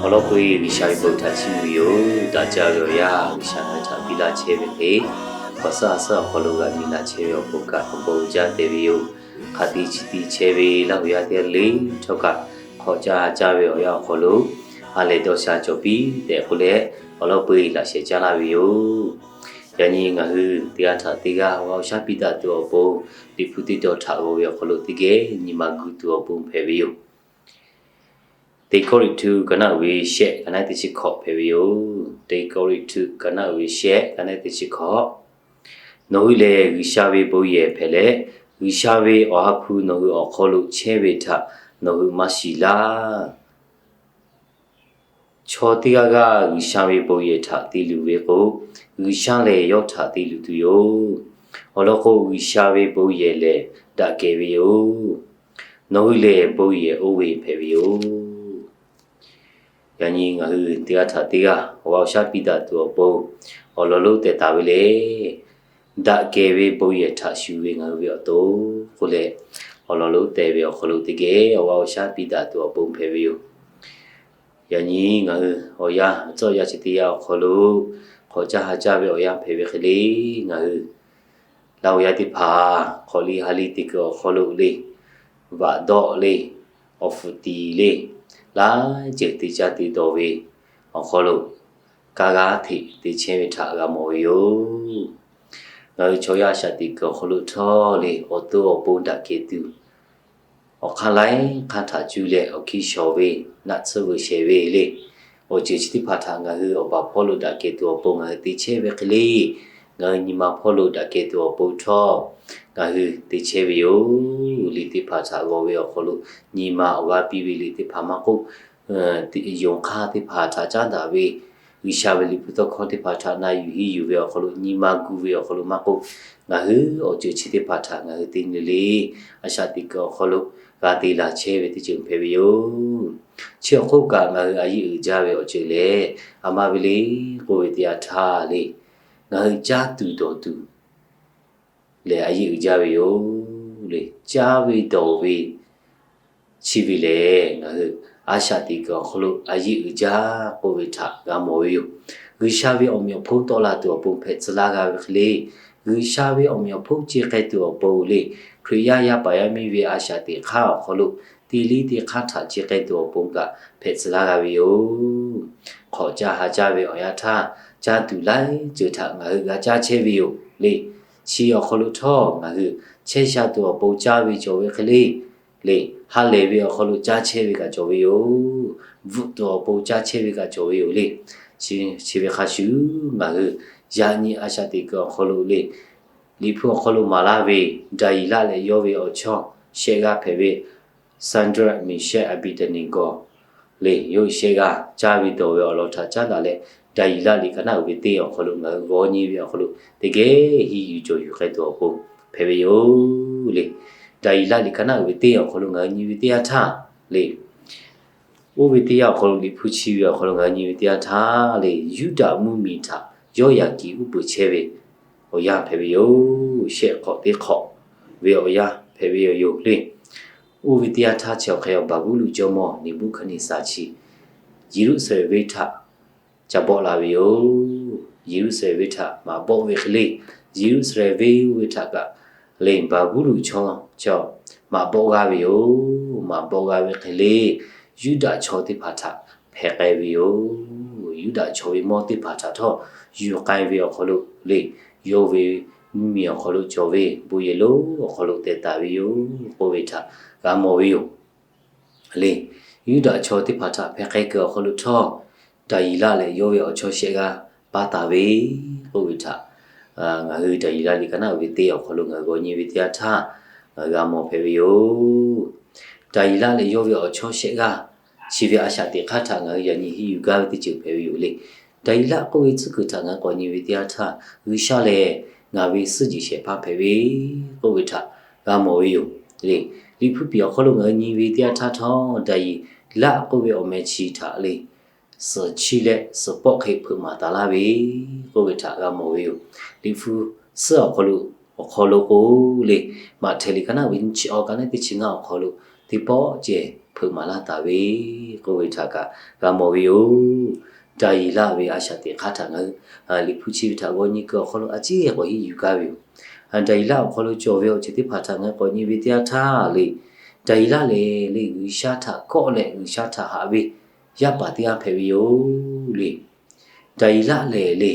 Awˬ lawn k'o, G'uiˬsha ve bon htaꞈ chiˇ mvuh ve yoˬ. Daꞈ jaˇ ve awˬ yanˇ G'uiˬsha ngaˬ hui htaꞈ piˇ laˇ chehˇ ve hk'e, hk'awꞈ suhˉ ha suhˉ awˬ hk'aw lo g'a nyi laˇ chehˇ ve awˬ pon kaꞈ awˬ bon uiˍ jaˇ te ve yoˬ. Hk'a te chi te chehˇ ve Laˇ huˍ yaˇ teˇ g'aˇ le htawˇ kaꞈ, hk'awꞈ caˇ ha caˇ ve awˬ yanˇ awˬ hk'aw lo ha lehˬ dawˇ sha cawˬ piˇ tehꞈ k'oˆ leh, awˬ lawn k'o, laꞈ sheh caˇ laˇ ve yoˬ. Yaꞈ nyi ngaˬ hui teˇ g'aˇ htaꞈ teˇ g'aˇ awˬ g'aˇ awˬ shaˉ piˇ daꞈ tuˬ awˬ pon, Liꞈ hpu teˇ tawn htaꞈ g'aw ve awˬ hk'aw lo teˇ geh nyi ma gu tuˬ awˬ pon hpehꞈ ve yoˬ. Teˇ Kawˇrenˍhtuˆ ka naˆ uiˍ ve shehˆ, ka naˆ teˇ chi hkawꞈ hpehꞈ ve yoˬ. Teˇ Kawˇrenˍhtuˆ ka naˆ uiˍ ve shehˆ, ka naˆ teˇ chi hkawꞈ. Nawˬ hui lehˬ G'uiˬsha ve bon yehˬ hpehꞈ leh, G'uiˬsha ve awˬ ha hpu nawˬ hui awˬ hk'aw lo chehˇ ve htaꞈ nawˬ hui maˇ shiˍ laˇ. Chaw teˇ g'aˇ g'aˇ G'uiˬsha ve bon yehˬ htaꞈ te luˬ ve k'o, G'uiˬsha lehˬ yawˇ htaꞈ te luˬ tuˬ yoˬ. Awˬ lawn k'o, G'uiˬsha ve bon yehˬ lehˬ daꞈ kehˬ ve yoˬ. Nawˬ hui lehˬ bon yehˬ oˇ ve hpehꞈ ve yoˬ. Yaꞈ nyi ngaˬ hui teˇ g'aˇ htaꞈ teˇ g'aˇ awˬ g'aˇ awˬ shaˉ piˇ daꞈ tuˬ awˬ pon awˬ lawn lonˉ teh taˍ ve le. Daꞈ kehˬ ve bon yehˬ htaꞈ shuˍ ve ngaˬ hui ve awˬ to k'oˆ leh, awˬ lawn lonˉ teh ve awˬ hk'aw lo teˇ geh awˬ g'aˇ awˬ shaˉ piˇ daꞈ tuˬ awˬ pon hpehꞈ ve yoˬ. Yaꞈ nyi ngaˬ hui awˬ yanˇ tcuhˉ awˬ yanˇ chi teˇ yanˇ awˬ hk'aw lo hk'awꞈ caˇ ha caˇ ve awˬ yanˇ hpehꞈ ve hk'e le, ngaˬ hui Laˇ huˍ yaˇ teˇ hpaˍ hk'awꞈ liˇ ha liˇ te kuiˬ awˬ hk'aw lo le, vaꞈ dawˆ le, awˬ fuˍ tiˍ le, laiˉ ceuˬ te caˇ te dawˬ ve awˬ hk'aw lo, kaˇ g'aˇ hteꞈ te chehˇ ve htaꞈ g'a mawˬ ve yoˬ. Ngaˬ hui chaw yaˇ a shaꞈ teꞈ kuiˬ awˬ hk'aw lo htawˇ le, awˬ to awˬ pon daꞈ kehˬ tuˬ, awˬ hk'aˇ laiˉ hk'aˇ htaꞈ cuˇ leh awˬ hkiˇ shawˍ ve, naˆ tsuhˇ vuiˬ shehˍ ve le, awˬ ceuˬ chi teˇ hpaˍ htaꞈ ngaˬ hui awˬ baˬ hpawˇ lo daꞈ kehˬ tuˬ awˬ pon ngaˬ hui te chehˇ ve hk'e le, ngaˬ hui nyi ma hpawˇ lo daꞈ kehˬ tuˬ awˬ pon htawˇ ngaˬ hui te chehˇ ve yoˬ. Liꞈ teˇ hpaˍ htaꞈ g'aw ve awˬ hk'aw lo nyi ma awˬ g'aˇ piˇ ve liꞈ teˇ hpaˍ maˇ k'oˆ, yonˍ hk'aˇ teˇ hpaˍ htaꞈ caˉ daꞈ ve, G'uiˬsha ve liꞈ hpu tawˇ hkawˇ teˇ hpaˍ htaꞈ na yuˬ henˇ yuˬ ve awˬ hk'aw lo nyi ma gu ve awˬ hk'aw lo maˇ k'oˆ, ngaˬ hui awˬ ceuˬ chi teˇ hpaˍ htaꞈ ngaˬ hui te nyi le le, a shaꞈ teꞈ kuiˬ awˬ hk'aw lo g'a te la chehˇ ve teˇ ceuˬ hpehꞈ ve yoˬ. Chi awˬ hk'oˆ kaꞈ ngaˬ hui a yeˆ uiˍ jaˇ ve awˬ ceuˬ lehˬ, a ma ve le k'oˆ ve teˇ yanˇ htaˇ le, ngaˬ hui caˇ tuˬ dawˬ tuˬ lehˬ a yeˆ uiˍ jaˇ ve yoˬ le. Caˇ ve dawˬ ve chi ve lehˬ, ngaˬ hui a shaꞈ teꞈ kuiˬ awˬ hk'aw lo a yeˆ uiˍ jaˇ k'oˆ ve htaꞈ g'a mawˬ ve yoˬ. G'uiˬsha ve awˬ meꞈ awˬ hponˇ tawˆ la tuˬ awˬ pon hpehꞈ tcuh laˇ g'a ve hk'e le, G'uiˬsha ve awˬ meꞈ awˬ hponˇ ce k'ai tuˬ awˬ pon le, Hkriꞈ yaˇ yaˇ paˍ yaˇ miˇ ve a shaꞈ teꞈ hk'aˇ awˬ hk'aw lo teˇ liˇ teˇ hk'aˇ htaꞈ ce k'ai tuˬ awˬ pon kaꞈ hpehꞈ tcuh laˇ g'a ve yoˬ. Hk'awꞈ caˇ ha caˇ ve awˬ yanˇ htaˇ, caˇ tuˬ laiˉ ceuˬ htaꞈ ngaˬ hui g'a caˇ chehˇ ve yoˬ le. Chi awˬ hk'aw lo htawˇ ngaˬ hui chehˇ sha tuˬ awˬ pon caˇ ve cawˬ ve hk'e le, le, ha lehˬ ve awˬ hk'aw lo caˇ chehˇ ve kaꞈ cawˬ ve yoˬ. Bvuhꞈ tuˬ awˬ pon caˇ chehˇ ve kaꞈ cawˬ ve yoˬ le. Chi ve hk'a shuˍ ngaˬ hui yaꞈ nyi a shaꞈ teꞈ kuiˬ awˬ hk'aw lo le, Liꞈ hpu awˬ hk'aw lo maˍ laˇ ve Daˍyeˍlaˆ leh yawˇ ve awˬ chawˇ shehˆ g'aˇ hpehꞈ ve, Shaˍdraˆ, Meˍshehˆ, Aˍbeˍdeˍneˍgaw le, yawˇ hui shehˆ g'aˇ caˇ ve dawˬ ve awˬ lawn htaꞈ caˉ daꞈ leh, Daˍyeˍlaˆ liꞈ ka naˆ uiˍ ve teˇ awˬ hk'aw lo ngaˬ hui g'aw nyi ve awˬ hk'aw lo teˇ geh henˇ yuˬ cawˬ yuˬ k'ai tuˬ awˬ pon hpehꞈ ve yoˬ le. Daˍyeˍlaˆ liꞈ ka naˆ uiˍ ve teˇ awˬ hk'aw lo ngaˬ hui nyi ve teˇ yanˇ htaˇ le, oˇ ve teˇ yanˇ awˬ hk'aw lo Liꞈ hpu chi ve awˬ hk'aw lo ngaˬ hui nyi ve teˇ yanˇ htaˇ le, Yuˇdaꞈ mvuhˇmiˬ htaꞈ Yawˇyaˍkiˍ uˉ peunˍ chehˇ ve awˬ yanˇ hpehꞈ ve yoˬ. Shehˆ hk'awꞈ teˇ hk'awꞈ ve awˬ yanˇ hpehꞈ ve yoˬ yoˬ le. Oˇ ve teˇ yanˇ htaˇ chi awˬ hk'e Baˍbuˍlonˍ jawˇmawˇ Neˍbuˆhkaˍneˍsaˍ chi Yeˍruˆsaˍlehnˍ venˇ htaꞈ ca bawˆ la ve yoˬ. Yeˍruˆsaˍlehnˍ venˇ htaꞈ maꞈ bawˆ ve hk'e le, Yeˍruˆsaˍlehnˍ venˇ oˇ ve htaꞈ kaꞈ le Baˍbuˍlonˍ chaw ca maꞈ bawˆ g'a ve yoˬ. Maꞈ bawˆ g'a ve hk'e le, Yuˇdaꞈ chaw teˇ hpaˍ htaꞈ hpehꞈ k'ai ve yoˬ. Yuˇdaꞈ chaw ve mawˇ teˇ hpaˍ htaꞈ htawˇ yuˬ k'ai ve awˬ hk'aw lo le, yawˇ ve mvuhˇmiˬ awˬ hk'aw lo cawˬ ve bon yehˬ lonˉ awˬ hk'aw lo teh taˍ ve yoˬ k'oˆ ve htaꞈ g'a mawˬ ve yoˬ. Le, Yuˇdaꞈ chaw teˇ hpaˍ htaꞈ hpehꞈ k'ai kuiˬ awˬ hk'aw lo htawˇ, Daˍyeˍlaˆ leh yawˇ ve awˬ chawˇ shehˆ g'aˇ paˇ taˍ ve k'oˆ ve htaꞈ ngaˬ hui Daˍyeˍlaˆ liꞈ ka naˆ uiˍ ve teˇ awˬ hk'aw lo ngaˬ hui g'aw nyi ve teˇ yanˇ htaˇ ngaˬ hui g'a mawˬ hpehꞈ ve yoˬ. Daˍyeˍlaˆ leh yawˇ ve awˬ chawˇ shehˆ g'aˇ chi ve a shaꞈ teꞈ hk'aˇ htaꞈ ngaˬ hui yaꞈ nyi henˇ yuˬ gaˇ ve teˇ ceuˬ hpehꞈ ve yoˬ le. Daˍyeˍlaˆ k'oˆ ve tcuhˉ kuiˬ htaꞈ ngaˬ hui k'awꞈ nyi ve teˇ yanˇ htaˇ, G'uiˬsha lehˬ ngaˬ ve suhˉ jeˬ shehˍ hpaˇ hpehꞈ ve k'oˆ ve htaꞈ g'a mawˬ ve yoˬ le. Liꞈ hpu piˍ awˬ hk'aw lo ngaˬ hui nyi ve teˇ yanˇ htaˇ htawˇ, Daˍyeˍlaˆ k'oˆ ve awˬ meh chi htaꞈ le suhˍ chiˇ leh suhˍ pawˆ hk'e hpeuꞈ maˍ taˍ laˇ ve k'oˆ ve htaꞈ g'a mawˬ ve yoˬ. Liꞈ hpu suhˉ awˬ hk'aw lo, awˬ hk'aw lo k'o le, Maꞈhtehˍ liꞈ ka naˆ uiˍ ve nyiˇ chi awˬ ka naˆ teˇ chi ngaˇ awˬ hk'aw lo teˇ pawˆ ceh hpeuꞈ maˍ laˇ taˍ ve k'oˆ ve htaꞈ kaꞈ g'a mawˬ ve yoˬ. Daˍyeˍlaˆ ve a shaꞈ teꞈ hk'aˇ htaꞈ ngaˬ hui Liꞈ hpu chi ve htaꞈ g'aw nyi kuiˬ awˬ hk'aw lo a ciˉ k'awꞈ henˇ yuˬ gaˇ ve yoˬ. Daˍyeˍlaˆ awˬ hk'aw lo cawˬ ve awˬ ceuˬ teˇ hpaˍ htaꞈ ngaˬ hui k'awꞈ nyi ve teˇ yanˇ htaˇ le, Daˍyeˍlaˆ lehˬ le G'uiˬsha htaꞈ kawˆ leh G'uiˬsha htaꞈ haꞈ ve yaˇ paˍ teˇ g'aˇ hpehꞈ ve yoˬ le. Daˍyeˍlaˆ lehˬ le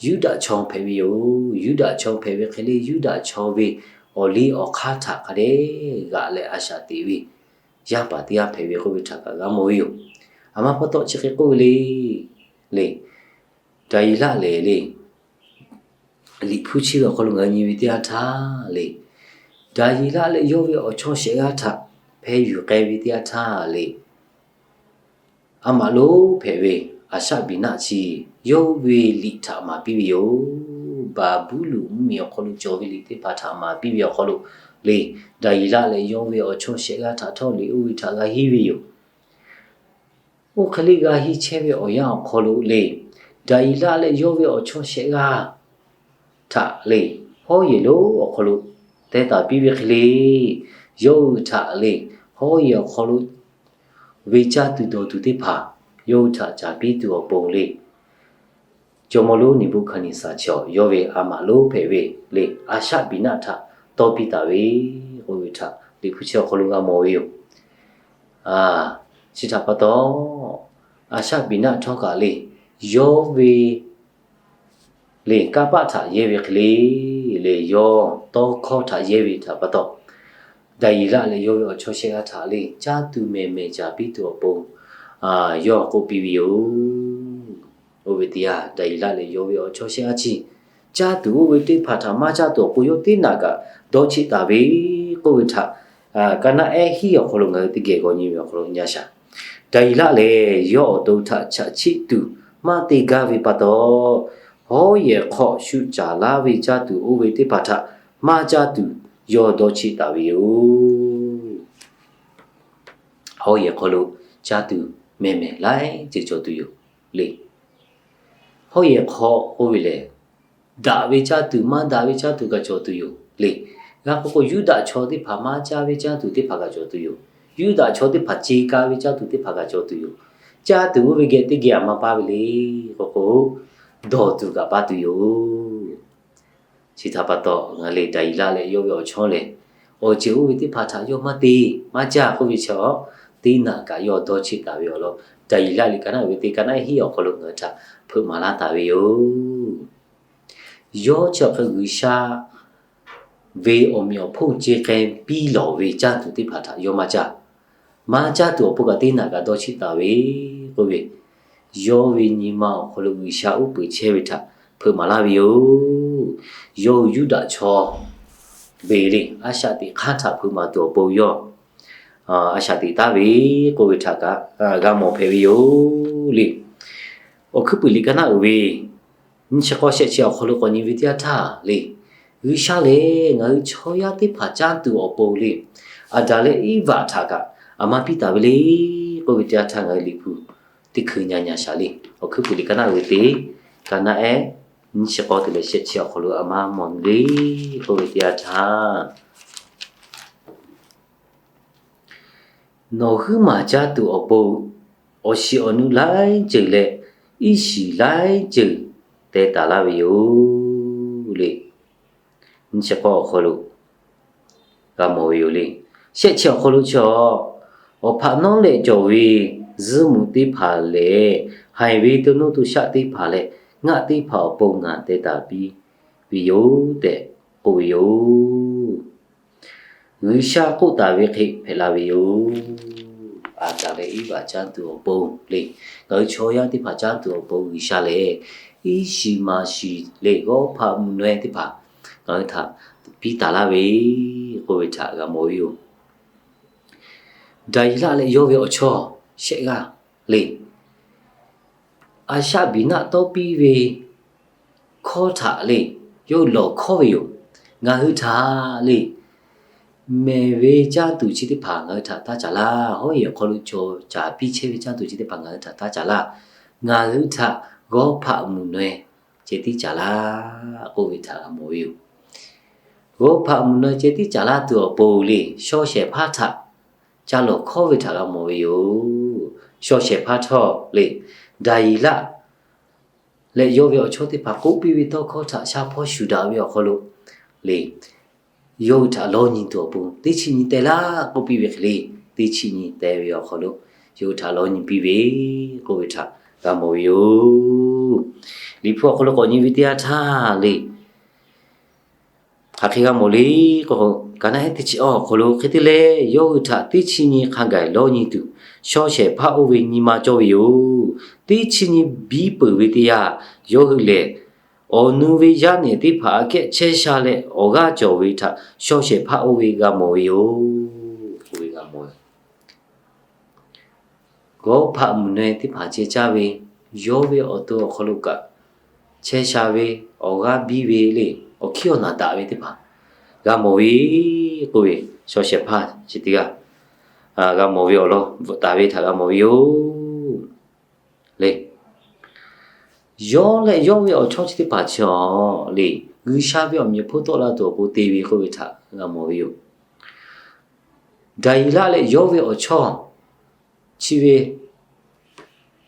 Yuˇdaꞈ chaw hpehꞈ ve yoˬ. Yuˇdaꞈ chaw hpehꞈ ve hk'e le Yuˇdaꞈ chaw ve awˬ liˇ awˬ hk'aˇ htaꞈ hk'a dehꞈ g'aꞈ leh a shaꞈ teꞈ ve yaˇ paˍ teˇ g'aˇ hpehꞈ ve k'oˆ ve htaꞈ kaꞈ g'a mawˬ ve yoˬ. Aˬ ma pa taw chi hk'e k'oˆ ve le, le, Daˍyeˍlaˆ lehˬ le Liꞈ hpu chi ve awˬ hk'aw lo ngaˬ hui nyi ve teˇ yanˇ htaˇ le, Daˍyeˍlaˆ leh yawˇ ve awˬ chawˇ shehˆ g'aˇ htaꞈ hpeh yuˬ k'ai ve teˇ yanˇ htaˇ le, a maꞈ lonˉ hpehꞈ ve Aˍshaˆbiˍnaˆ chi yawˇ ve liꞈ htaꞈ maˍ piˇ ve yoˬ. Baˍbuˍlonˍ mvuhˇmiˬ awˬ hk'aw lo cawˬ ve liꞈ teˇ hpaˍ htaꞈ maˍ piˇ ve awˬ hk'aw lo le, Daˍyeˍlaˆ leh yawˇ ve awˬ chawˇ shehˆ g'aˇ htaꞈ htawˇ liꞈ oˇ ve htaꞈ g'a henˇ ve yoˬ. Oˇ hk'e le g'a henˇ chehˇ ve awˬ yanˇ awˬ hk'aw lo le, Daˍyeˍlaˆ leh yawˇ ve awˬ chawˇ shehˆ g'aˇ htaꞈ le, hawˉ yehˬ lonˉ awˬ hk'aw lo teh taˍ piˇ ve hk'e le, yawˇ hui htaꞈ le, hawˉ yehˬ awˬ hk'aw lo ve caˇ tuˬ dawˬ tuˬ teˇ hpaˍ yawˇ hui htaꞈ caˍ piˇ tuˬ awˬ pon le, jawˇmawˇ lonˉ Neˍbuˆhkaˍneˍsaˍ chi awˬ yawˇ ve a maꞈ lonˉ hpehꞈ ve le Aˍshaˆbiˍnaˆ htaꞈ tawˇ piˇ taˍ ve k'oˆ ve htaꞈ Liꞈ hpu chi awˬ hk'aw lo g'a mawˬ ve yoˬ. Chi htaꞈ pa taw, Aˍshaˆbiˍnaˆ htawˇ kaꞈ le, yawˇ ve le kanˇ paˆ htaꞈ yehˇ ve hk'e le, le yawˇ tawˇ hkawˇ htaꞈ yehˇ ve htaꞈ pa taw, Daˍyeˍlaˆ leh yawˇ ve awˬ chawˇ shehˆ g'aˇ htaꞈ le caˇ tuˬ mehˬ mehˬ caˍ piˇ tuˬ awˬ pon yawˇ k'oˆ piˇ ve yoˬ. Oˇ ve teˇ yanˇ, Daˍyeˍlaˆ leh yawˇ ve awˬ chawˇ shehˆ g'aˇ chi caˇ tuˬ oˇ ve teˇ hpaˍ htaꞈ maˇ caˇ tuˬ awˬ pon yawˇ teˇ naꞈ kaꞈ dawˇ cheˆ taˍ ve k'oˆ ve htaꞈ ka naˆ ehˉ hiˉ awˬ hk'aw lo ngaˬ hui teˇ geh g'aw nyi ve awˬ hk'aw lo nyi a shaˍ. Daˍyeˍlaˆ lehˬ, yawˇ awˬ to htaꞈ chaꞈ chiˆ tuˬ maˇ te gaˇ ve pa taw, hawˉ yehˬ hk'aw shu caˍ laˇ ve caˇ tuˬ oˇ ve teˇ hpaˍ htaꞈ maˇ caˇ tuˬ yawˇ dawˇ cheˆ taˍ ve yoˬ. Hawˉ yehˬ hk'aw lo caˇ tuˬ mehˬ mehˬ laiˉ ceuˬ cawˬ tuˬ yoˬ le. Hawˉ yehˬ hk'aw k'oˆ ve lehˬ, daꞈ ve caˇ tuˬ maˇ daꞈ ve caˇ tuˬ kaꞈ cawˬ tuˬ yoˬ le. G'a k'oˆ k'o, Yuˇdaꞈ chaw teˇ hpaˍ maˇ caˇ ve caˇ tuˬ teˇ hpaˍ kaꞈ cawˬ tuˬ yoˬ. Yuˇdaꞈ chaw teˇ hpaˍ ce ka ve caˇ tuˬ teˇ hpaˍ kaꞈ cawˬ tuˬ yoˬ. Caˇ tuˬ oˇ ve geh teˇ geh aˬ ma paˇ ve le k'oˆ k'o, dawˬ tuˬ kaꞈ paˇ tuˬ yoˬ. Chi htaꞈ pa taw, ngaˬ hui le Daˍyeˍlaˆ leh yawˇ ve awˬ chawˇ lehˬ, awˬ ceuˬ oˇ ve teˇ hpaˍ htaꞈ yawˇ maˇ te maˇ caˇ k'oˆ ve chi awˬ teˇ naꞈ kaꞈ yawˇ dawˇ cheˆ taˍ ve awˬ lawn, Daˍyeˍlaˆ liꞈ ka naˆ ve teˇ ka naˆ ehˉ hiˉ awˬ hk'aw lo ngaˬ hui htaꞈ hpeuꞈ maˍ laˇ taˍ ve yoˬ. Yawˇ chi awˬ hk'e G'uiˬsha ve awˬ meꞈ awˬ hponˇ ce k'ai piˇ lawˬ ve caˇ tuˬ teˇ hpaˍ htaꞈ yawˇ maˇ caˇ. Maˇ caˇ tuˬ awˬ pon kaꞈ teˇ naꞈ kaꞈ dawˇ cheˆ taˍ ve k'oˆ ve, yawˇ ve nyi ma awˬ hk'aw lo G'uiˬsha uˉ peunˍ chehˇ ve htaꞈ hpeuꞈ maˍ laˇ ve yoˬ. Yawˇ hui Yuˇdaꞈ chaw ve le a shaꞈ teꞈ hk'aˇ htaꞈ hpeuꞈ maˍ tuˬ awˬ pon yawˇ a shaꞈ teꞈ taˍ ve k'oˆ ve htaꞈ kaꞈ g'a mawˬ hpehꞈ ve yoˬ le. Awˬ hkuiˉ puiˍ liꞈ ka naˆ uiˍ ve nyiˇ chi k'awˇ shehˆ chi awˬ hk'aw lo k'awꞈ nyi ve teˇ yanˇ htaˇ le, G'uiˬsha lehˬ ngaˬ hui chaw yaˇ teˇ hpaˍ caˇ tuˬ awˬ pon le, Aˍdanˍ leh Iˉvaꞈ htaꞈ kaꞈ aˬ ma piˇ taˍ ve le k'oˆ ve teˇ yanˇ htaˇ ngaˬ hui Liꞈ hpu teˇ hkui nyi nyi a shaˍ le. Awˬ hkuiˉ puiˍ liꞈ ka naˆ uiˍ ve teˇ ka naˆ ehˉ nyiˇ chi k'awˇ te leh shehˆ chi awˬ hk'aw lo aˬ ma mawˬ ve le k'oˆ ve teˇ yanˇ htaˇ, nawˬ huiˉ maˬ caˇ tuˬ awˬ pon awˬ shiˍ awˬ nu laiˉ ceuˬ leh iˉ shiˍ laiˉ ceuˬ teh taˍ laˇ ve yoˬ le. Nyiˇ chi k'awˇ awˬ hk'aw lo g'a mawˬ ve yoˬ le. Shehˆ chi awˬ hk'aw lo chi awˬ, awˬ hpaꞈ nawˉ leh cawˬ ve zuhˇ muꞈ teˇ hpaˍ lehˬ, haiˬ ve to nuˇ to shaˆ teˇ hpaˍ leh ngaˆ teˇ hpaˍ awˬ pon ngaˬ teh taˍ piˇ ve yoˬ tehꞈ k'oˆ ve yoˬ. G'uiˬsha k'oˆ taˍ ve hk'e hpehꞈ la ve yoˬ. Aˍdanˍ leh Iˉvaꞈ caˇ tuˬ awˬ pon le, ngaˬ hui chaw yaˇ teˇ hpaˍ caˇ tuˬ awˬ pon G'uiˬsha lehˬ, iˉ shiˍ maˍ shiˍ le g'awˇ hpaꞈ mvuhˬ naweh teˇ hpaˍ ngaˬ hui htaꞈ piˇ taˍ laˇ ve k'oˆ ve htaꞈ g'a mawˬ ve yoˬ. Daˍyeˍlaˆ leh yawˇ ve awˬ chawˇ shehˆ g'aˇ le, Aˍshaˆbiˍnaˆ tawˇ piˇ ve hkawˇ htaꞈ le, yawˇ hui lawˬ hkawˇ ve yoˬ. Ngaˬ hui htaꞈ le, mehˬ ve caˇ tuˬ chi teˇ hpaˍ ngaˬ hui htaꞈ taˇ caˍ laˇ. Hawˉ yehˬ hk'aw lo cawˬ caˍ piˇ chehˇ ve caˇ tuˬ chi teˇ hpaˍ ngaˬ hui htaꞈ taˇ caˍ laˇ. Ngaˬ hui htaꞈ g'awˇ hpaꞈ mvuhˬ naweh ceh tiˉ caˍ laˇ k'oˆ ve htaꞈ g'a mawˬ ve yoˬ. G'awˇ hpaꞈ mvuhˬ naweh ceh tiˉ caˍ laˇ tuˬ awˬ pon le, shaw shehˍ hpaˇ htaꞈ ca lawˬ hkawˉ ve htaꞈ g'a mawˬ ve yoˬ. Shaw shehˍ hpaˇ htawˇ le, Daˍyeˍlaˆ leh yawˇ ve awˬ chawˇ teˇ hpaˍ k'oˆ piˇ ve tawˇ hkawˇ htaꞈ sha hpawˇ shuˍ daꞈ ve awˬ hk'aw lo le, yawˇ hui htaꞈ lawˇ nyi tuˬ awˬ pon teˇ chi nyi teh laˇ k'oˆ piˇ ve hk'e le, teˇ chi nyi teh ve awˬ hk'aw lo yawˇ hui htaꞈ lawˇ nyi piˇ ve k'oˆ ve htaꞈ g'a mawˬ ve yoˬ. Liꞈ hpu awˬ hk'aw lo k'awꞈ nyi ve teˇ yanˇ htaˇ le, hk'aˬ hk'e g'a mawˬ le k'o, ka naˆ ehˉ teˇ chi awˬ hk'aw lo hk'e te leh, yawˇ hui htaꞈ teˇ chi nyi hk'a gaˬ lawˇ nyi tuˬ, shaw shehˍ hpaˇ oˇ ve nyi ma cawˇ ve yoˬ. Teˇ chi nyi biˇ peuˬ ve teˇ yanˇ, yawˇ hui lehˬ awˬ nu ve yaˇ nehˬ teˇ hpaˍ aꞈ kehˉ chehˇ sha leh awˬ g'aˇ cawˬ ve htaꞈ shaw shehˍ hpaˇ oˇ ve g'a mawˬ ve yoˬ. Gawˇ hpaꞈ mvuhˬ naweh teˇ hpaˍ ceh caˇ ve, yawˇ ve awˬ to awˬ hk'aw lo kaꞈ chehˇ sha ve, awˬ g'aˇ biˇ ve le, awˬ hkiˉ awˬ naˬ daꞈ ve teˇ hpaˍ g'a mawˬ ve k'oˆ ve, shaw shehˍ hpaˇ chi teˇ g'aˇ g'a mawˬ ve awˬ lawn bvuhꞈ taˍ ve htaꞈ g'a mawˬ ve yoˬ le. Yawˇ leh yawˇ ve awˬ chawˇ chi teˇ hpaˍ chi awˬ le, G'uiˬsha ve awˬ meꞈ awˬ hponˇ tawˆ la tuˬ awˬ pon te ve k'oˆ ve htaꞈ g'a mawˬ ve yoˬ. Daˍyeˍlaˆ leh yawˇ ve awˬ chawˇ chi ve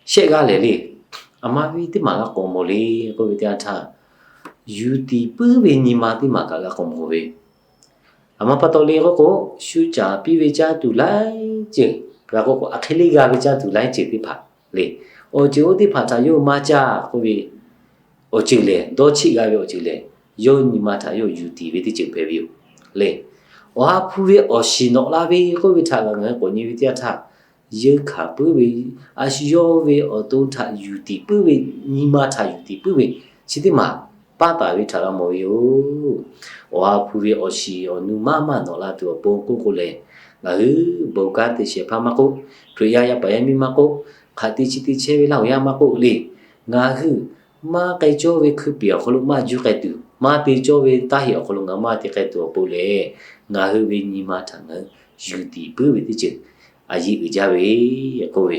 shehˆ g'aˇ lehˬ le, aˬ ma ve teˇ maˬ g'a k'awꞈ mawˬ le k'oˆ ve teˇ yanˇ htaˇ, yuˬ tiˍ puiˉ ve nyi ma teˇ maˬ kaꞈ g'a k'awꞈ mawˬ ve. Aˬ ma pa taw le k'oˆ k'o, shu caˍ piˇ ve caˇ tuˬ laiˉ ceuˬ, g'a k'oˆ k'o, aˬ hk'e le g'a ve caˇ tuˬ laiˉ ceuˬ teˇ hpaˍ le, awˬ ceuˬ oˇ teˇ hpaˍ htaꞈ yawˇ hui maˇ caˇ k'oˆ ve, awˬ ceuˬ lehˬ, dawˇ cheˆ g'a ve awˬ ceuˬ lehˬ, yawˇ hui nyi ma htaꞈ yawˇ hui yuˬ tiˍ ve teˇ ceuˬ hpehꞈ ve yoˬ le. Awˬ ha hpu ve awˬ shiˍ nawꞈ la ve k'oˆ ve htaꞈ g'a ngaˬ hui k'awꞈ nyi ve teˇ yanˇ htaˇ, yeunˇ hkanˍ puiˉ ve, a shu yawˇ ve awˬ to htaꞈ yuˬ tiˍ puiˉ ve, nyi ma htaꞈ yuˬ tiˍ puiˉ ve, chi teˇ maˬ paˇ taˍ ve htaꞈ g'a mawˬ ve yoˬ. Awˬ ha hpu ve awˬ shiˍ awˬ nu maˇ maˇ nawꞈ la tuˬ awˬ pon k'oˆ k'o lehˬ, ngaˬ hui bon gaˇ te shehˍ hpaˇ maˇ k'oˆ, Hkriꞈ yaˇ yaˇ paˍ yaˇ miˇ maˇ k'oˆ, hk'aˬ te chi te chehˇ ve laˇ awˬ yanˇ maˇ k'oˆ le, ngaˬ hui maˇ k'ai cawˇ ve hkui peˍ awˬ hk'aw lo maˇ juˇ k'ai tuˬ, maˇ te cawˇ ve taˇ heꞈ awˬ hk'aw lo ngaˬ hui maˇ te k'ai tuˬ awˬ pon lehˬ, ngaˬ hui ve nyi ma htaꞈ ngaˬ hui yuˬ tiˍ puiˉ ve teˇ ceuˬ a yeˇ uiˍ jaˇ ve k'oˆ ve,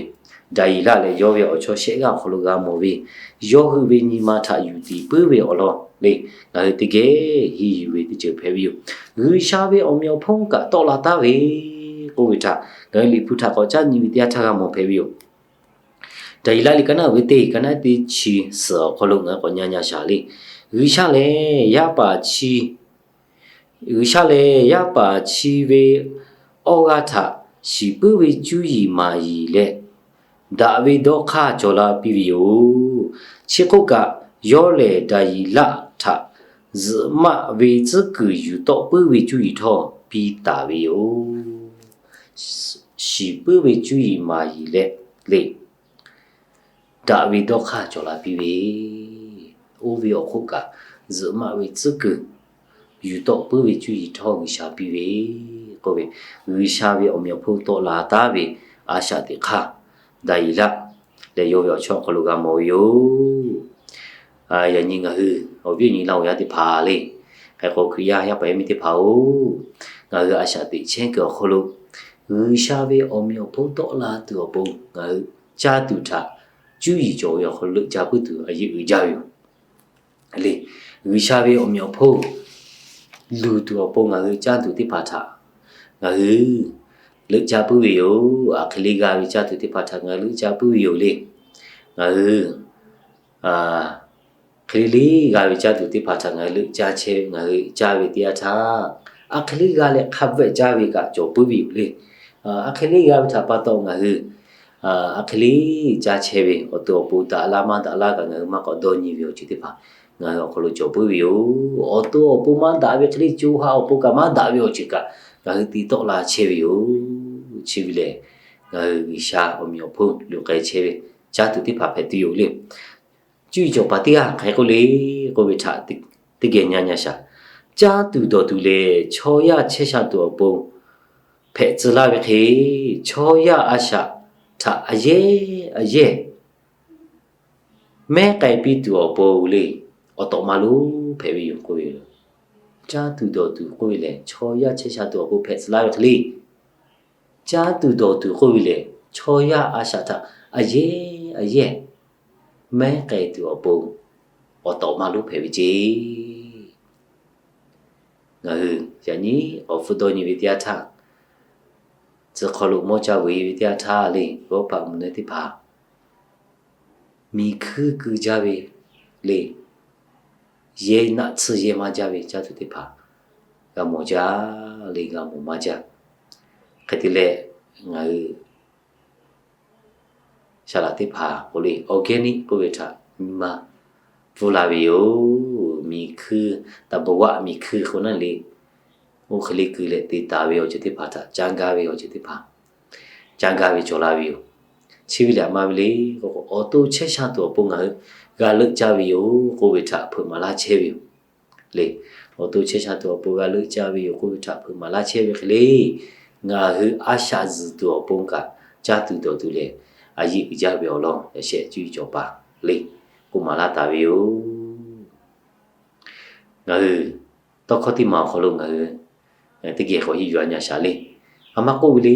Daˍyeˍlaˆ leh yawˇ ve awˬ chawˇ shehˆ g'aˇ awˬ hk'aw lo g'a mawˬ ve, yawˇ hui ve nyi ma htaꞈ yuˬ tiˍ puiˉ ve awˬ lawn le, ngaˬ hui teˇ geh henˇ yuˬ ve teˇ ceuˬ hpehꞈ ve yoˬ. G'uiˬsha ve awˬ meꞈ awˬ hponˇ kaꞈ tawˆ la taˍ ve k'oˆ ve htaꞈ ngaˬ hui Liꞈ hpu htaꞈ k'awꞈ caˉ nyi ve teˇ yanˇ htaˇ g'a mawˬ hpehꞈ ve yoˬ. Daˍyeˍlaˆ liꞈ ka naˆ uiˍ ve teˇ, ka naˆ teˇ chi suhˍ awˬ hk'aw lo ngaˬ hui k'awꞈ nyi nyi shaˍ le. G'uiˬsha lehˬ yaˇ paˍ chi, G'uiˬsha lehˬ yaˇ paˍ chi ve awˇ g'aˇ htaꞈ shiˍ puiˉ ve cuˇ yiˍ maˍ yiˍ leh, daꞈ ve dawˇ hk'aˇ cawˬ la piˇ ve yoˬ. Chi hk'oˆ kaꞈ, yawˇ lehˬ Daˍyeˍlaˆ htaꞈ zuhꞈ maˆ ve tcuhˉ kuiˬ yuˬ tawˆ puiˉ ve cuˇ yiˍ htawˇ piˇ taˍ ve yoˬ. Shiˍ puiˉ ve cuˇ yiˍ maˍ yiˍ leh le, daꞈ ve dawˇ hk'aˇ cawˬ la piˇ ve, oˇ ve awˬ hk'oˆ kaꞈ, zuhꞈ maˆ ve tcuhˉ kuiˬ yuˬ tawˆ puiˉ ve cuˇ yiˍ htawˇ G'uiˬsha piˇ ve k'oˆ ve, G'uiˬsha ve awˬ meꞈ awˬ hponˇ tawˆ la taˍ ve a shaꞈ teꞈ hk'aˇ, Daˍyeˍlaˆ leh yawˇ ve awˬ chawˇ awˬ hk'aw lo g'a mawˬ ve yoˬ. Yaꞈ nyi ngaˬ hui awˬ viˉ awˬ nyi laˇ awˬ yanˇ teˇ hpaˍ le, hk'e k'o Hkriꞈ yaˇ yaˇ paˍ yaˇ miˇ teˇ hpaˍ-oˬ, ngaˬ hui a shaꞈ teꞈ chehˇ kuiˬ awˬ hk'aw lo G'uiˬsha ve awˬ meꞈ awˬ hponˇ tawˆ la tuˬ awˬ pon ngaˬ hui caˇ tuˬ htaꞈ cuˇ yiˍ cawˬ ve awˬ hk'aw lo leuꞈ ca puiˉ tuˬ a yeˇ uiˍ jaˇ ve yoˬ. Le, G'uiˬsha ve awˬ meꞈ awˬ hponˇ luˬ tuˬ awˬ pon ngaˬ hui caˇ tuˬ teˇ hpaˍ htaꞈ ngaˬ hui leuꞈ ca puiˉ ve yoˬ. Aˬ hk'e le g'a ve caˇ tuˬ teˇ hpaˍ htaꞈ ngaˬ hui leuꞈ ca puiˉ ve yoˬ le. Ngaˬ hui hk'e le le g'a ve caˇ tuˬ teˇ hpaˍ htaꞈ ngaˬ hui leuꞈ ca chehˇ ve, ngaˬ hui caˇ ve teˇ yanˇ htaˇ, aˬ hk'e le g'a leh hk'a bvuhꞈ caˇ ve kaꞈ cawˬ puiˉ ve yoˬ le. Aˬ hk'e le g'a ve htaꞈ pa taw ngaˬ hui aˬ hk'e le caˇ chehˇ ve awˬ to awˬ pon daꞈ laˇ maˇ daꞈ laˇ kaꞈ ngaˬ hui maˇ k'awꞈ dawˇ nyi ve awˬ ceuˬ teˇ hpaˍ ngaˬ hui awˬ hk'aw lo cawˬ puiˉ ve yoˬ. Awˬ to awˬ pon maˇ daꞈ ve hk'e le co ha awˬ pon kaꞈ maˇ daꞈ ve awˬ ceuˬ kaꞈ ngaˬ hui te tawˆ la chehˇ ve yoˬ. Chi ve lehˬ, ngaˬ hui G'uiˬsha awˬ meꞈ awˬ hponˇ luˬ k'ai chehˇ ve caˇ tuˬ teˇ hpaˍ hpehꞈ tuˬ yoˬ le. Cuˇ yiˍ cawˬ paˍ teˇ g'aˇ hk'aˬ hk'e k'oˆ le k'oˆ ve htaꞈ teˇ geh nyi nyi shaˍ. Caˇ tuˬ dawˬ tuˬ lehˬ, chaw yaˇ chehˇ sha tuˬ awˬ pon hpehꞈ tcuh laˇ ve hk'e, chaw yaˇ a shaꞈ htaꞈ a yehˉ a yehˉ mehˉ k'ai piˇ tuˬ awˬ pon le, awˬ tawꞈ ma lonˉ hpehꞈ ve yoˬ k'oˆ ve yoˬ. Caˇ tuˬ dawˬ tuˬ k'oˆ ve lehˬ, chaw yaˇ chehˇ sha tuˬ awˬ pon hpehꞈ tcuh laˇ ve hk'e le, caˇ tuˬ dawˬ tuˬ k'oˆ ve lehˬ, chaw yaˇ a shaꞈ htaꞈ a yehˉ a yehˉ mehˉ k'ai tuˬ awˬ pon awˬ tawꞈ ma lonˉ hpehꞈ ve ceˇ. Ngaˬ hui yaꞈ nyi awˬ hpfuhˇ dawˇ nyi ve teˇ yanˇ htaˇ, tcuh hk'aw lo mawˇ ca veuꞈ e ve teˇ yanˇ htaˇ le, g'awˇ paˍ mvuhˇ naw teˇ hpaˍ miˬ hkuiˇ keu jaˇ ve le, yehˇ naˆ tsuhˇ yehˇ maˇ jaˇ ve caˇ tuˬ teˇ hpaˍ g'a mawˬ jaˇ le, g'a mawˬ maˇ jaˇ. Hk'e te leh, ngaˬ hui saˍ laꞈ teˇ hpaˍ k'oˆ le, organic k'oˆ ve htaꞈ nyi ma pfuhˇ la ve yoˬ. Miˬ hkuiˇ, taˍ baˬ vaˆ miˬ hkuiˇ k'o naˉ le, oˇ hk'e le keu leh te taˍ ve awˬ ceuˬ teˇ hpaˍ htaꞈ caˇ gaˇ ve awˬ ceuˬ teˇ hpaˍ caˇ gaˇ ve cawˬ la ve yoˬ. Chi ve lehˬ aˬ ma ve le k'o, awˬ to chehˇ sha tuˬ awˬ pon ngaˬ hui g'a leuˆ caˇ ve yoˬ k'oˆ ve htaꞈ hpeuꞈ maˍ laˇ chehˇ ve yoˬ. Le, awˬ to chehˇ sha tuˬ awˬ pon g'a leuˆ caˇ ve yoˬ k'oˆ ve htaꞈ hpeuꞈ maˍ laˇ chehˇ ve hk'e le, ngaˬ hui a shaꞈ zuhˬ tuˬ awˬ pon kaꞈ caˇ tuˬ dawˬ tuˬ lehˬ, a yeˇ uiˍ jaˇ ve awˬ lawn yaꞈ shehˆ cuˇ yiˍ cawˬ paˍ le, k'oˆ maˍ laˇ taˍ ve yoˬ. Ngaˬ hui tawˇ hkawˇ teˇ maˬ awˬ hk'aw lo ngaˬ hui teˇ geh k'awꞈ henˇ yuˬ a nyi a shaˍ le. Aˬ ma k'oˆ ve le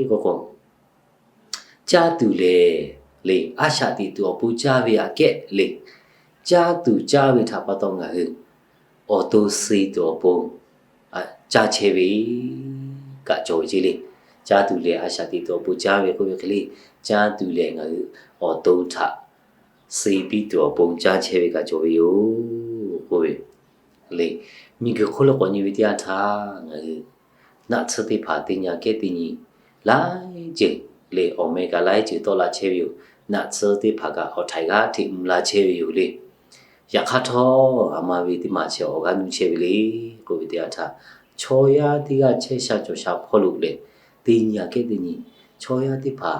k'o k'o, caˇ tuˬ lehˬ le, a shaꞈ teꞈ tuˬ awˬ pon caˇ ve aꞈ kehˉ le. Caˇ tuˬ caˇ ve htaꞈ pa taw ngaˬ hui awˬ to suh tuˬ awˬ pon caˇ chehˇ ve kaꞈ cawˬ ve ceˇ le. Caˇ tuˬ lehˬ a shaꞈ teꞈ tuˬ awˬ pon caˇ ve k'oˆ ve hk'e le, caˇ tuˬ lehˬ ngaˬ hui awˬ to htaꞈ suh piˇ tuˬ awˬ pon caˇ chehˇ ve kaꞈ cawˬ ve yoˬ k'oˆ ve le. Miˬ guiˬ hk'oˆ lo k'awꞈ nyi ve teˇ yanˇ htaˇ ngaˬ hui naˆ tsuhˇ teˇ hpaˍ teˇ nyi aꞈ kehˉ teˇ nyi laiˉ ceuˬ le, awˬ meh kaꞈ laiˉ ceuˬ tawˆ la chehˇ ve yoˬ. Naˆ tsuhˇ teˇ hpaˍ kaꞈ awˬ htaiˍ g'aˇ hteꞈ mvuh la chehˇ ve yoˬ le. Yaꞈ hk'aˇ htawˇ, aˬ ma ve teˇ maˬ chi awˬ g'aˇ nuˇ chehˇ ve le k'oˆ ve teˇ yanˇ htaˇ, chaw yaˇ teˇ g'aˇ chehˇ sha cawˬ sha hpawˇ lo lehˬ, teˇ nyi aꞈ kehˉ teˇ nyi chaw yaˇ teˇ hpaˍ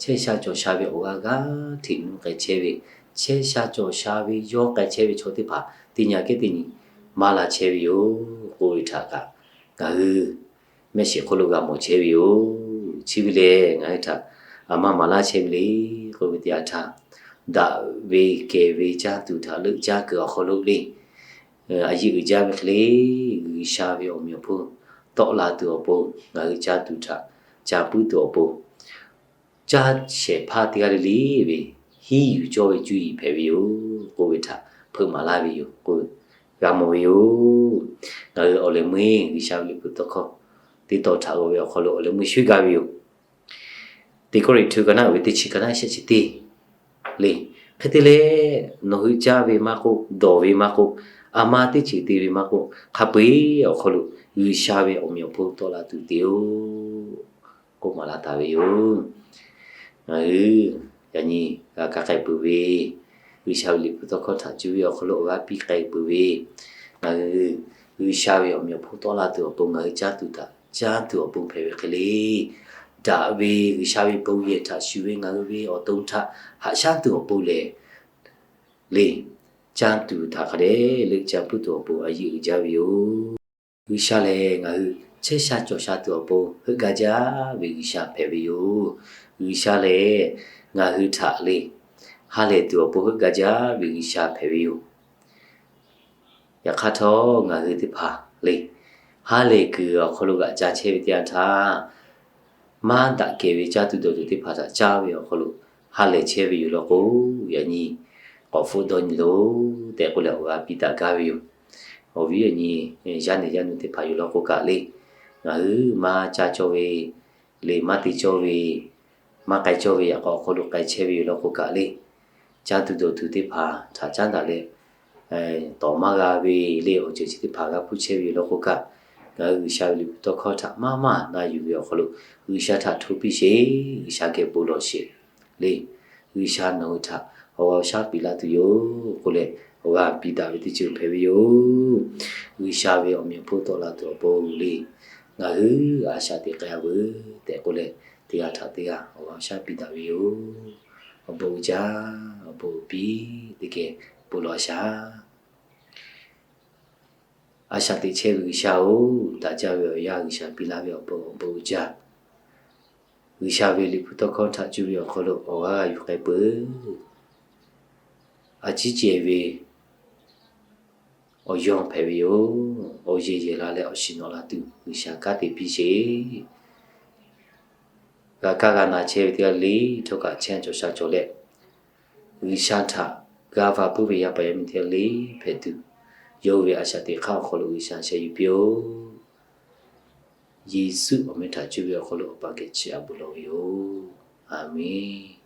chehˇ sha cawˬ sha ve awˬ g'aˇ g'aˇ hteꞈ nuˇ k'ai chehˇ ve, chehˇ sha cawˬ sha ve yawˇ k'ai chehˇ ve chaw teˇ hpaˍ teˇ nyi aꞈ kehˉ teˇ nyi maˇ la chehˇ ve yoˬ k'oˆ ve htaꞈ kaꞈ ngaˬ hui mehˆ shiˍ hk'oˆ lo g'a mawˬ chehˇ ve yoˬ. Chi ve lehˬ ngaˬ hui htaꞈ aˬ ma maˍ laˇ chehˇ ve le k'oˆ ve teˇ yanˇ htaˇ, daꞈ ve kehˬ ve caˇ tuˬ htaꞈ leuˆ caˇ kuiˬ awˬ hk'aw lo le, a yeˇ uiˍ jaˇ ve hk'e le, G'uiˬsha ve awˬ meꞈ awˬ hponˇ tawˆ la tuˬ awˬ pon, ngaˬ hui caˇ tuˬ htaꞈ ca puiˉ tuˬ awˬ pon, caˇ shehˍ hpaˇ teˇ g'aˇ le le ve hiˉ yuˬ cawˇ ve cuˇ yiˍ hpehꞈ ve yoˬ k'oˆ ve htaꞈ hpeuꞈ maˍ laˇ ve yoˬ k'o, g'a mawˬ ve yoˬ. Ngaˬ hui awˬ lehˬ meuˇ G'uiˬsha ve liꞈ hpu tawˇ hkawˇ teˇ tawn htaꞈ g'aw ve awˬ hk'aw lo awˬ lehˬ meuˇ shuiˉ gaˇ ve yoˬ. Teˇ Kawˇrenˍhtuˆ ka naˆ uiˍ ve teˇ chi ka naˆ shehˆ chi teˇ le. Hk'e te leh, nawˬ hui caˇ ve maˇ k'oˆ, dawˬ ve maˇ k'oˆ, aˬ ma teˇ ceuˬ te ve maˇ k'oˆ, hk'a peu-eˬ awˬ hk'aw lo G'uiˬsha ve awˬ meꞈ awˬ hponˇ tawˆ la tuˬ te-oˬ k'oˆ maˍ laˇ taˍ ve yoˬ. Ngaˬ hui yaꞈ nyi g'a kaˇ k'ai peuˬ ve, G'uiˬsha ve liꞈ hpu tawˇ hkawˇ htaꞈ cuˇ ve awˬ hk'aw lo awˬ g'aˇ piˇ k'ai peuˬ ve, ngaˬ hui G'uiˬsha ve awˬ meꞈ awˬ hponˇ tawˆ la tuˬ awˬ pon ngaˬ hui caˇ tuˬ htaꞈ caˇ tuˬ awˬ pon hpehꞈ ve hk'e le, daꞈ ve G'uiˬsha ve bon yehˬ htaꞈ shuˍ ve ngaˬ hui ve awˬ to htaꞈ haꞈ shaˉ tuˬ awˬ pon lehˬ, le, caˇ tuˬ htaꞈ hk'a dehꞈ leuˆ caˇ puiˉ tuˬ awˬ pon a yeˇ uiˍ jaˇ ve yoˬ. G'uiˬsha lehˬ ngaˬ hui chehˇ sha cawˬ sha tuˬ awˬ pon heuˆ gaˇ jaˇ ve G'uiˬsha hpehꞈ ve yoˬ. G'uiˬsha lehˬ ngaˬ hui htaꞈ le ha lehˬ tuˬ awˬ pon heuˆ gaˇ jaˇ ve G'uiˬsha hpehꞈ ve yoˬ. Yaꞈ hk'aˇ htawˇ, ngaˬ hui teˇ hpaˍ le ha lehˬ kuiˬ awˬ hk'aw lo g'aꞈ ca chehˇ ve teˇ yanˇ htaˇ, maˇ daꞈ kehˬ ve caˇ tuˬ dawˬ tuˬ teˇ hpaˍ htaꞈ caˇ ve awˬ hk'aw lo ha lehˬ chehˇ ve yoˬ law k'o, yaꞈ nyi k'awꞈ hpfuhˆ dawˇ nyi loˬ tehꞈ k'oˆ leh awˬ g'aˇ piˇ daꞈ gaˇ ve yoˬ. Awˬ viˉ awˬ nyi yaˇ nehˬ yaˇ nu teˇ hpaˍ yoˬ law k'o kaꞈ le, ngaˬ hui maˇ caˇ cawˇ ve le maˇ te cawˇ ve, maˇ k'ai cawˇ ve yaꞈ k'aw awˬ hk'aw lo k'ai chehˇ ve yoˬ law k'o kaꞈ le, caˇ tuˬ dawˬ tuˬ teˇ hpaˍ htaꞈ caˉ daꞈ leh, tawˍ maˇ g'a ve le awˬ ceuˬ chi teˇ hpaˍ g'a hpuˇ chehˇ ve yoˬ law k'o kaꞈ, ngaˬ hui G'uiˬsha ve liꞈ hpu tawˇ hkawˇ htaꞈ maˇ maˇ na yuˬ ve awˬ hk'aw lo G'uiˬsha htaꞈ hto piˇ sheˍ, G'uiˬsha geh bon lawˬ sheˍ le. G'uiˬsha nawˬ hui htaꞈ awˬ g'aˇ awˬ shaˉ piˇ laˇ tuˬ yoˬ k'oˆ leh, awˬ g'aˇ piˇ daꞈ ve teˇ ceuˬ hpehꞈ ve yoˬ. G'uiˬsha ve awˬ meꞈ awˬ hponˇ tawˆ la tuˬ awˬ pon le, ngaˬ hui a shaꞈ teꞈ k'ai a veuˬ tehꞈ k'oˆ leh, teˇ g'aˇ htaꞈ teˇ g'aˇ awˬ g'aˇ awˬ shaˉ piˇ daꞈ ve yoˬ. Awˬ bon uiˍ jaˇ, awˬ bon uiˍ piˇ teˇ geh bon lawˬ a shaˍ. A shaꞈ teꞈ chehˇ ve G'uiˬsha-oˬ, daꞈ jaˇ ve awˬ yanˇ G'uiˬsha piˇ laˇ ve awˬ bon, awˬ bon uiˍ jaˇ. G'uiˬsha ve liꞈ hpu tawˇ hkawˇ htaꞈ cuˇ ve awˬ hk'aw lo awˬ g'aˇ g'a yuˬ k'ai peuˬ. A ciˉ cehˬ ve awˬ yawˇ hpehꞈ ve yoˬ. Awˬ yeˬ yeˬ la leh awˬ shiˍ nawꞈ la tuˬ G'uiˬsha kanˉ te piˇ sheˍ. G'a kaˇ g'a na chehˇ ve teˇ g'aˇ le htawˇ kaꞈ chehˇ cawˬ sha cawˬ leh, G'uiˬsha htaꞈ g'a va puiˉ ve yaˇ paˍ yaˇ miˇ teˇ g'aˇ le hpehꞈ tuˬ, yawˇ hui ve a shaꞈ teꞈ hk'aˇ awˬ hk'aw lo G'uiˬsha sheh yuˬ piˇ-oˬ. Yeˍsuˆ awˬ meh htaꞈ cuˇ ve awˬ hk'aw lo Awˬ pa geh chiˇ aꞈ bon lawˬ ve yoˬ. Aˍmenˍ.